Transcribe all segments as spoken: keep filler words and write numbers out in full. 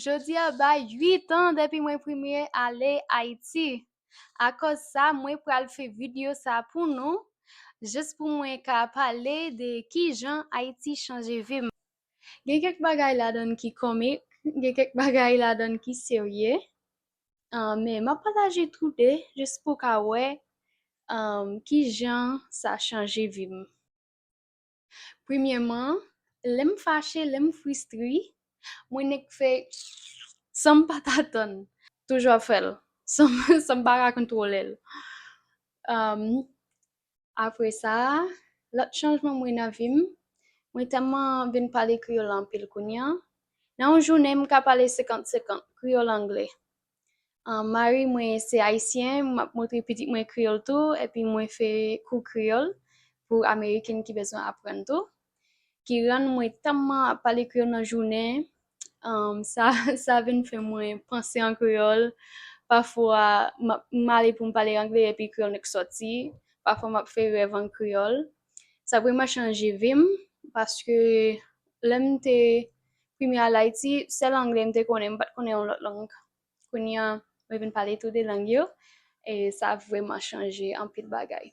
Jodi a bay uit an depi mwen premye ale Ayiti. Akòz sa, mwen pral fè videyo sa pou nou, jis pou mwen ka pale de kijan Ayiti chanje vi m. Gen kèk bagay ladan ki komik, gen kèk bagay ladan ki serye, ah, men m ap pataje toude jis pou w ka wè, ah, kijan sa chanje vi m. Premyèman, lè m fache, lè m fristre, mwen nèk fè san m pa t atann. Toujou ap fè l, san m, san m pa ka kontwole l. Um, apre sa, lòt chanjman mwen nan vi m, mwen tèlman vin pale kreyòl anpil kounye a. Nan yon jounen, m ka pale senkant senkant, kreyòl anglè. Ah, mari mwen se ayisyen, m ap montre pitit mwen kreyòl tou, epi mwen fè kou kreyòl pou ameriken ki bezwen aprann tou, ki rann mwen tèlman ap pale kreyòl nan jounen, um, sa, sa vin fè mwen panse an kreyòl. Pafwa, m ap, m ale pou m pale anglè epi kreyòl nèk sòti. Pafwa, m ap fè rèv an kreyòl. Sa vrèman chanje vi m, paske lè m te premye al Ayiti, sèl anglè m te konnen, m pa t konnen yon lòt lang. Kounye a, mwen vin pale tou de lang yo, e sa vrèman chanje anpil bagay.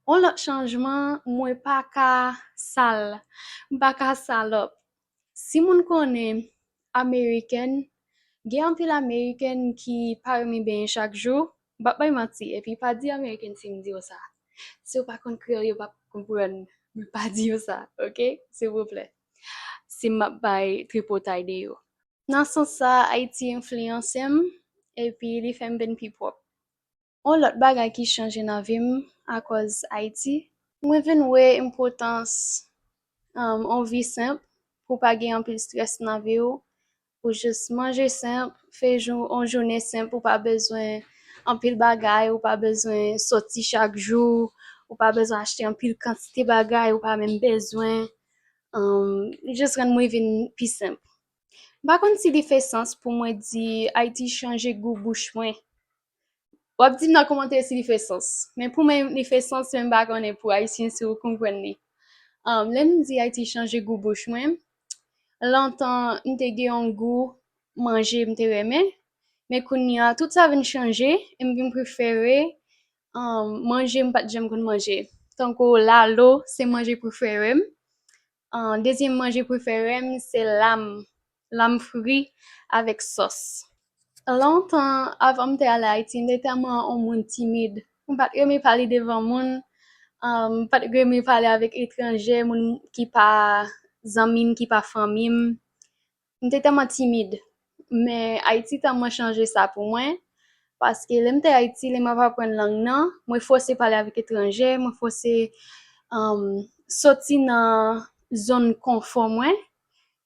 Yon lòt chanjman, mwen pa ka sal, m pa ka salòp. Si moun konnen ameriken, gen anpil ameriken ki pa renmen benyen chak jou, m p ap bay manti, epi pa di ameriken si m di yo sa. Si yo pa konn kreyòl, yo p ap konprann, men pa di yo sa, oke? Silvouplè. Si m ap bay tripotay de yo. Nan sans sa, Ayiti enfliyanse m, epi li fè m vin pi pwòp. Yon lòt bagay ki chanje nan vi m akòz Ayiti, mwen vin wè enpòtans, um, yon vi senp, pou w pa gen anpil estrès nan vi w, pou jis manje senp, fè jou, yon jounen senp, ou pa bezwen anpil bagay, ou pa bezwen sòti chak jou, ou pa bezwen achte anpil kantite bagay, ou pa menm bezwen, um, li jis rann mwen vin pi senp. M pa konn si li fè sans pou mwen di Ayiti chanje gou bouch mwen. W ap di m nan kòmantè si li fè sans. Men pou mwen, li fè sans, men m pa konnen pou ayisyen si w konprann li. Um, lè m di Ayiti chanje gou bouch mwen, lontan, m te gen yon gou manje m te renmen, men kounye a, tout sa vin chanje, e m vin prefere, um, manje m pa t janm konn manje. Tankou lalo, se manje prefere m. Ah, dezyèm manje prefere m, se lam. Lam fri avèk sòs. Lontan, avan m te al Ayiti, m te tèlman yon moun timid. M pa t renmen pale devan moun. Ah, m pa t renmen pale avèk etranje, moun ki pa zanmi m, ki pa fanmi m. M te tèlman timid. Men Ayiti tèlman chanje sa pou mwen. Paske lè m te Ayiti, lè m ap aprann lang nan, mwen fòse pale avèk etranje, mwen fòse, um, sòti nan zòn konfò mwen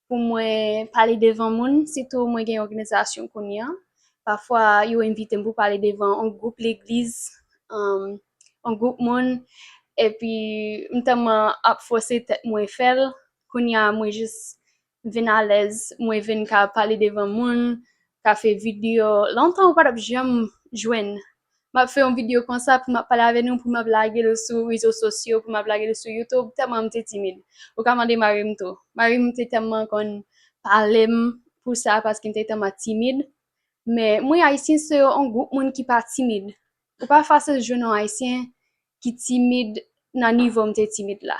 pou mwen pale devan moun, sitou mwen gen òganizasyon kounye a. Pafwa, yo envite m pou pale devan yon gwoup legliz, um, yon gwoup moun, epi m tèlman ap fòse tèt mwen fè l, kounye a mwen jis vin alèz, mwen vin ka pale devan moun, ka fè videyo. Lontan ou pa t ap janm jwenn. M ap fè yon videyo konsa pou m ap pale avè nou, pou m ap lage l sou rezo sosyo, pou m ap lage l sou YouTube, tèlman m te timid. Ou ka mande mari m tou. Mari m te tèlman konn pale m pou sa, paske m te tèlman timid. Men mwen, ayisyen se yon gwoup moun ki pa timid. Ou pa fasil jwenn yon ayisyen ki timid nan nivo m te timid la.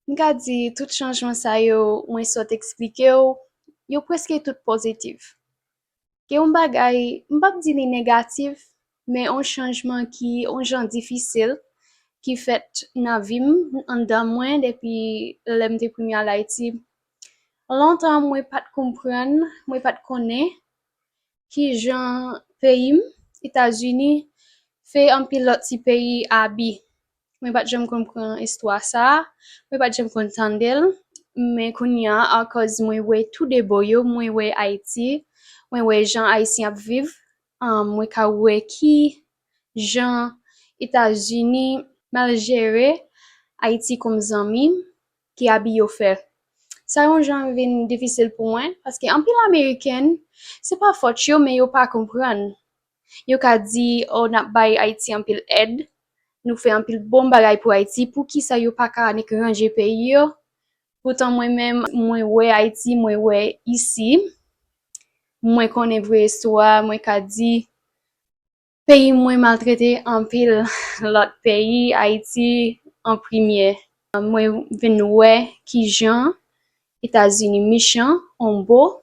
M ka di tout chanjman sa yo mwen sot eksplike w, yo prèske tout pozitif. Gen yon bagay, m p ap di li negatif, men yon chanjman ki yon jan difisil, ki fèt nan vi m, anndan mwen, depi lè m te premye al Ayiti. Lontan, mwen pa t konprann, mwen pa t konnen kijan peyi m, Etazini, fè anpil lòt ti peyi abi. Mwen pa t janm konprann istwa sa a, mwen pa t janm konn tande l, men kounye a, akòz mwen wè tou de bò yo, mwen wè Ayiti, mwen wè jan Ayisyen ap viv, ah, mwen ka wè ki jan Etazini mal jere Ayiti kòm zanmi ki abi yo fè. Sa yon jan vin difisil pou mwen, paske anpil Ameriken, se pa fòt yo, men yo pa konprann. Yo ka di, "Oh, n ap bay Ayiti anpil èd, nou fè anpil bon bagay pou Ayiti, poukisa yo pa ka annik ranje peyi yo?" Poutan mwen menm, mwen wè Ayiti, mwen wè isi. Mwen konnen vrè istwa, mwen ka di peyi mwen maltrete anpil lòt peyi, Ayiti an premye. Mwen vin wè kijan Etazini mechan, onbo.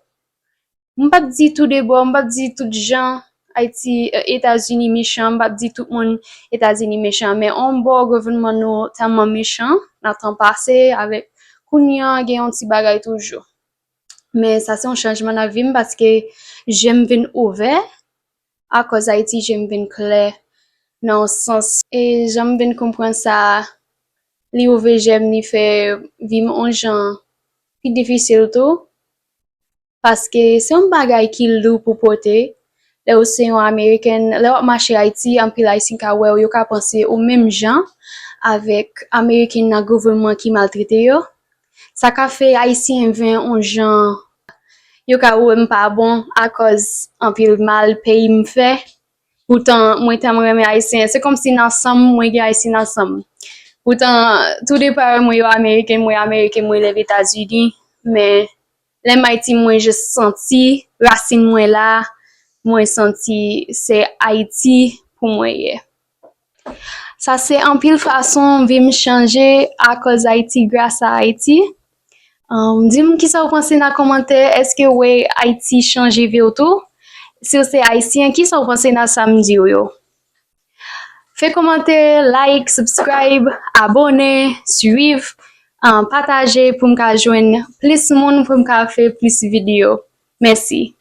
M p ap di tou de bò, m p ap di tout jan Ayiti, Etazini mechan, m p ap di tout moun Etazini mechan, men onbo gouvènman nou tèlman mechan nan tan pase avèk kounye a gen yon ti bagay toujou. Men sa se yon chanjman nan vi m paske je m vin ouvè. Akòz Ayiti, je m vin klè nan yon sans. E jan m vin konprann sa, li ouvè je m, li fè vi m on jan pi difisil tou. Paske se yon bagay ki lou pou pote. Lè ou se yon Ameriken, lè w ap mache Ayiti, anpil Ayisyen ka wè w, yo ka panse ou menm jan avèk Ameriken nan gouvènman ki maltrete yo. Sa ka fè Ayisyen vin on jan, yo ka wè m pa bon akòz anpil mal peyi m fè. Poutan, mwen tèlman renmen Ayisyen. Se kòmsi nan san m, mwen gen Ayisyen nan san m. Poutan, tou de paran mwen yo Ameriken, mwen Ameriken, mwen leve Etazini. Men, lè m Ayiti, mwen jis santi rasin mwen la. Mwen santi se Ayiti pou mwen ye. Sa se anpil fason vi m chanje akòz Ayiti, gras a Ayiti. Um, di m kisa w panse nan kòmantè, èske w wè Ayiti chanje vi w tou? Si w se Ayisyen, kisa w panse nan sa m di w yo? Fè kòmantè, like, subscribe, abòne, swiv, um, pataje pou m ka jwenn plis moun, pou m ka fè plis videyo. Mèsi.